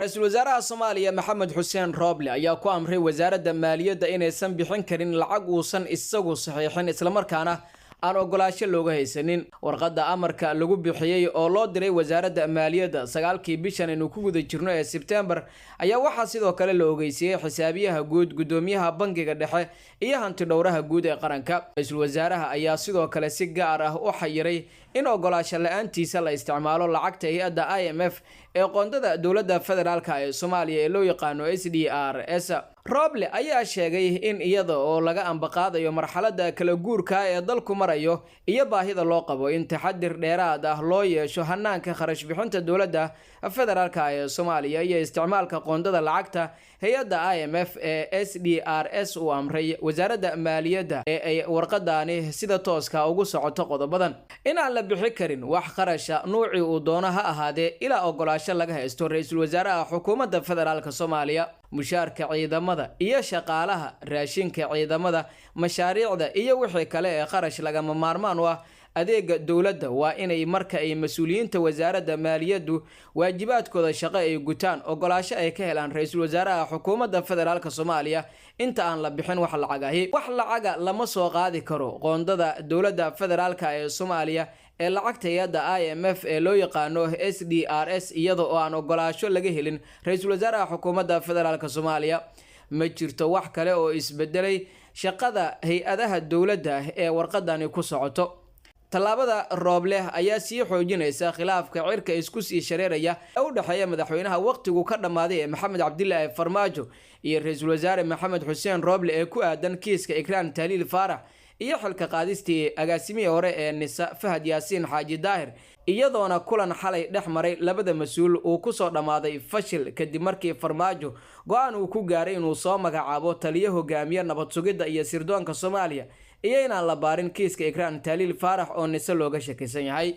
Ra-iisul wasaaraha Soomaaliya Maxamed Xuseen Rooble ayaa ku amray wasaaradda maaliyadda inaysan bixin karin lacag uusan isagu saxiixin, islamarkaana aan ogolaasho looga haysanin. Warqadda amarka lagu bixiyey oo loo diray wasaaradda maaliyadda 9-kii bishan aynu ku guda jirno ee Sebtembar ayaa waxaa sidoo kale la ogeysiiyey xisaabiyaha guud, guddoomiyaha bangiga dhexe iyo hanti dhowraha guud ee qaranka. Ra-iisul wasaaraha ayaa sidoo kale si gaar ah u xayiray in ogolaasho la-aantiisa la isticmaalo lacagta hay-adda IMF ee qoondada dowladda federaalka ee Soomaaliya ee loo yaqaano SDRS. Roble ayaa sheegay in iyada oo laga ambaqaadayo marxaladda kala guurka ee dalku marayo iyo baahida loo qabo in taxadir dheeraad ah loo yeesho hanaanka kharash bixinta dowladda federaalka ee Soomaaliya iyo isticmaalka qoondada lacagta hay-adda IMF ee SDRS, uu amray wasaaradda maaliyadda ee ay warqadani sida tooska ugu socoto qodobadan: inaan la bixi karin wax kharasha nuucii uu doono ha ahaadee ilaa ogolaasho laga haysto ra-iisul wasaaraha xukuumadda federaalka Soomaaliya, mushaarka ciidamada iyo shaqaalaha, raashinka ciidamada, mashaariicda iyo wixii kale ee kharash lagama maarmaan u ah adeega dowladda waa inay marka ay mas-uuliyiinta wasaaradda maaliyaddu waajibaadkooda shaqo ay gutaan ogolaasho ay ka helaan ra-iisul wasaaraha xukuumadda federaalka Soomaaliya inta aan la bixin wax lacag ahi. Wax lacaga lama soo qaadi karo qoondada dowladda federaalka ee Soomaaliya ee lacagta hay-adda IMF ee loo yaqaano SDRS iyada oo aan ogolaasho laga helin ra-iisul wasaaraha xukuumadda federaalka Soomaaliya. Ma jirto wax kale oo isbedelay shaqada hay-adaha dowladda ee warqadani ku socoto. Tallaabada Roobleh ayaa sii xoojinaysa khilaafka cirka isku sii shareeraya ee u dhexeeya madaxweynaha waqtigu ka dhammaaday ee Maxamed Cabdilaahi Farmaajo iyo ra-iisul wasaare Maxamed Xuseen Rooble ee ku aadan kiiska Ikraan Tahliil Faarax iyo xilka qaadistii agaasimihii hore ee NISA Fahad Yaasiin Xaaji Daahir, iyadoona kulan xalay dhex maray labada mas-uul uu kusoo dhammaaday fashil kadib markii Farmaajo go-aan uu ku gaaray inuu soo magacaabo taliyo hogaamiye nabad sugidda iyo sirdoonka Soomaaliya iyo inaan la baarin kiiska Ikraan Tahliil Faarax oo NISE looga shakisan yahay.